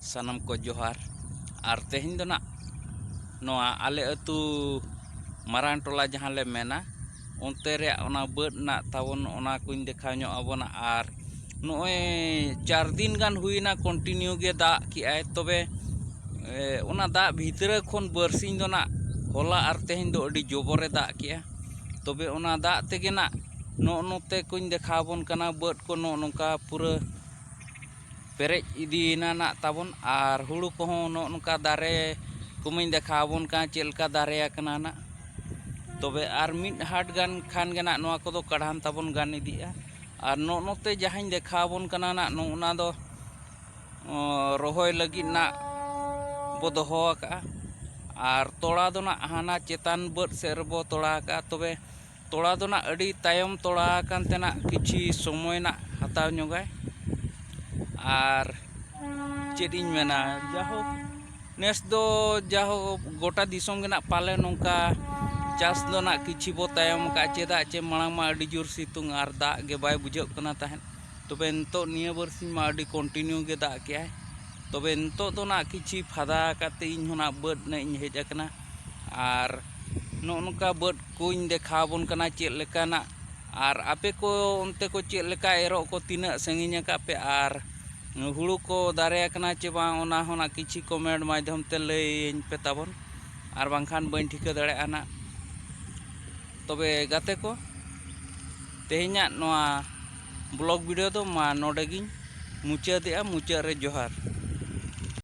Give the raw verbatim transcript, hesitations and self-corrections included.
ᱥᱟᱱᱟᱢ ᱠᱚ ᱡᱚᱦᱟᱨ᱾ ᱟᱨ ᱛᱮᱦᱮᱧ ᱫᱚ ᱱᱟᱜ ᱱᱚᱣᱟ ᱟᱞᱮ ᱟᱹᱛᱩ ᱢᱟᱨᱟᱝ ᱴᱚᱞᱟ ᱡᱟᱦᱟᱸ ᱞᱮ ᱢᱮᱱᱟ, ᱚᱱᱛᱮ ᱨᱮᱭᱟᱜ ᱚᱱᱟ ᱵᱟᱹᱫᱽ ᱱᱟᱜ ᱛᱟᱵᱚᱱ, ᱚᱱᱟ ᱠᱚᱧ ᱫᱮᱠᱷᱟᱣ ᱧᱚᱜ ᱟᱵᱚᱱᱟ᱾ ᱟᱨ ᱱᱚᱜᱼᱚᱭ ᱪᱟᱨ ᱫᱤᱱ ᱜᱟᱱ ᱦᱩᱭᱱᱟ continue ᱜᱮ ᱫᱟᱜ ᱠᱮᱜᱼᱟᱭ, ᱛᱚᱵᱮ ᱮ, ᱚᱱᱟ ᱫᱟᱜ ᱵᱷᱤᱛᱨᱟᱹ ᱠᱷᱚᱱ ᱵᱟᱹᱨᱥᱤᱧ ᱫᱚ ᱱᱟᱜ ᱦᱚᱞᱟ ᱟᱨ ᱛᱮᱦᱮᱧ ᱫᱚ ᱟᱹᱰᱤ ᱡᱚᱵᱚᱨᱮ ᱫᱟᱜ ᱠᱮᱜᱼᱟ᱾ ᱛᱚᱵᱮ ᱚᱱᱟ ᱫᱟᱜ ᱛᱮᱜᱮ ᱱᱟᱜ ᱱᱚᱜᱼᱚ ᱱᱚᱛᱮ ᱠᱚᱧ ᱫᱮᱠᱷᱟᱣ ᱟᱵᱚᱱ ᱠᱟᱱᱟ, ᱵᱟᱹᱫᱽ ᱠᱚ ᱱᱚᱜᱼᱚ ᱱᱚᱝᱠᱟ ᱯᱩᱨᱟᱹ ᱯᱮᱨᱮᱡ ᱤᱫᱤᱭᱮᱱᱟ ᱱᱟᱜ ᱛᱟᱵᱚᱱ᱾ ᱟᱨ ᱦᱩᱲᱩ ᱠᱚᱦᱚᱸ ᱱᱚᱜᱼᱚ ᱱᱚᱝᱠᱟ ᱫᱟᱨᱮ ᱠᱚᱢᱟᱧ ᱫᱮᱠᱷᱟᱣ ᱟᱵᱚᱱ ᱠᱟᱱᱟ ᱪᱮᱫ ᱞᱮᱠᱟ ᱫᱟᱨᱮ ᱟᱠᱟᱱᱟ ᱱᱟᱜ᱾ ᱛᱚᱵᱮ ᱟᱨ ᱢᱤᱫ ᱦᱟᱴ ᱜᱟᱱ ᱠᱷᱟᱱ ᱜᱮ ᱱᱟᱜ ᱱᱚᱣᱟ ᱠᱚᱫᱚ ᱠᱟᱲᱦᱟᱱ ᱛᱟᱵᱚᱱ ᱜᱟᱱ ᱤᱫᱤᱜᱼᱟ᱾ ᱟᱨ ᱱᱚᱜᱼᱚ ᱱᱚᱛᱮ ᱡᱟᱦᱟᱸᱧ ᱫᱮᱠᱷᱟᱣ ᱟᱵᱚᱱ ᱠᱟᱱᱟ ᱱᱟᱜ, ᱱᱚᱜᱼᱚ ᱱᱟ ᱫᱚ ᱚ, ᱨᱚᱦᱚᱭ ᱞᱟᱹᱜᱤᱫ ᱱᱟᱜ ᱵᱚ ᱫᱚᱦᱚ ᱟᱠᱟᱜᱼᱟ᱾ ᱟᱨ ᱛᱚᱲᱟ ᱫᱚ ᱱᱟᱜ ᱦᱟᱱᱟ ᱪᱮᱛᱟᱱ ᱵᱟᱹᱫᱽ ᱥᱮᱫ ᱨᱮᱵᱚ ᱛᱚᱲᱟ ᱟᱠᱟᱜᱼᱟ᱾ ᱛᱚᱵᱮ ᱛᱚᱲᱟ ᱫᱚ ᱱᱟᱜ ᱟᱹᱰᱤ ᱛᱟᱭᱚᱢ ᱛᱚᱲᱟ ᱟᱠᱟᱱ ᱛᱮ ᱱᱟᱜ ᱠᱤᱪᱷᱤ ᱥᱚᱢᱚᱭ ᱱᱟᱜ ᱦᱟᱛᱟᱣ ᱧᱚᱜᱟᱭ᱾ ᱟᱨ ᱪᱮᱫ ᱤᱧ ᱢᱮᱱᱟ, ᱡᱟᱦᱳᱠ, ᱱᱮᱥ ᱫᱚ ᱡᱟᱦᱳᱠ ᱜᱚᱴᱟ ᱫᱤᱥᱚᱢ ᱜᱮ ᱱᱟᱜ ᱯᱟᱞᱮ ᱱᱚᱝᱠᱟ ᱪᱟᱥ ᱫᱚ ᱱᱟᱜ ᱠᱤᱪᱷᱤ ᱵᱚ ᱛᱟᱭᱚᱢ ᱟᱠᱟᱫᱼᱟ᱾ ᱪᱮᱫᱟᱜ ᱪᱮ ᱢᱟᱲᱟᱝ ᱢᱟ ᱟᱹᱰᱤ ᱡᱳᱨ ᱥᱤᱛᱩᱝ ᱟᱨ ᱫᱟᱜ ᱜᱮ ᱵᱟᱭ ᱵᱩᱡᱷᱟᱹᱜ ᱠᱟᱱᱟ ᱛᱟᱦᱮᱸᱫ᱾ ᱛᱚᱵᱮ ᱱᱤᱛᱚᱜ ᱱᱤᱭᱟᱹ ᱵᱟᱨᱥᱤᱧ ᱢᱟ ᱟᱹᱰᱤ continue ᱜᱮ ᱫᱟᱜ ᱠᱮᱜᱼᱟᱭ᱾ ᱛᱚᱵᱮ ᱱᱤᱛᱚᱜ ᱫᱚ ᱱᱟᱜ ᱠᱤᱪᱷᱤ ᱯᱷᱟᱫᱟ ᱠᱟᱛᱮ ᱤᱧ ᱦᱚᱸ ᱱᱟᱜ ᱵᱟᱹᱫᱽ ᱱᱟᱜ ᱤᱧ ᱦᱮᱡ ᱟᱠᱟᱱᱟ᱾ ᱟᱨ ᱱᱚᱜᱼᱚ ᱱᱚᱝᱠᱟ ᱵᱟᱹᱫᱽ ᱠᱚᱧ ᱫᱮᱠᱷᱟᱣ ᱟᱵᱚᱱ ᱠᱟᱱᱟ ᱪᱮᱫ ᱞᱮᱠᱟᱱᱟᱜ᱾ ᱟᱨ ᱟᱯᱮ ᱠᱚ ᱚᱱᱛᱮ ᱠᱚ ᱪᱮᱫ ᱞᱮᱠᱟ ᱮᱨᱚᱜ ᱠᱚ ᱛᱤᱱᱟᱹᱜ ᱥᱟᱺᱜᱤᱧ ᱟᱠᱟᱫ ᱯᱮ, ᱟᱨ ᱦᱩᱲᱩ ᱠᱚ ᱫᱟᱨᱮ ᱟᱠᱟᱱᱟ ᱪᱮ ᱵᱟᱝ, ᱚᱱᱟ ᱦᱚᱸ ᱱᱟᱜ ᱠᱤᱪᱷᱤ comment ᱢᱟᱫᱽᱫᱷᱚᱢ ᱛᱮ ᱞᱟᱹᱭᱟᱹᱧ ᱯᱮ ᱛᱟᱵᱚᱱ, ᱟᱨ ᱵᱟᱝᱠᱷᱟᱱ ᱵᱟᱹᱧ ᱴᱷᱤᱠᱟᱹ ᱫᱟᱲᱮᱭᱟᱜᱼᱟ ᱱᱟᱜ᱾ ᱛᱚᱵᱮ ᱜᱟᱛᱮ ᱠᱚ, ᱛᱮᱦᱮᱧᱟᱜ ᱱᱚᱣᱟ vlog video ᱫᱚ ᱢᱟ ᱱᱚᱰᱮ ᱜᱤᱧ ᱢᱩᱪᱟᱹᱫᱮᱜᱼᱟ᱾ ᱢᱩᱪᱟᱹᱫ ᱨᱮ ᱡᱚᱦᱟᱨ᱾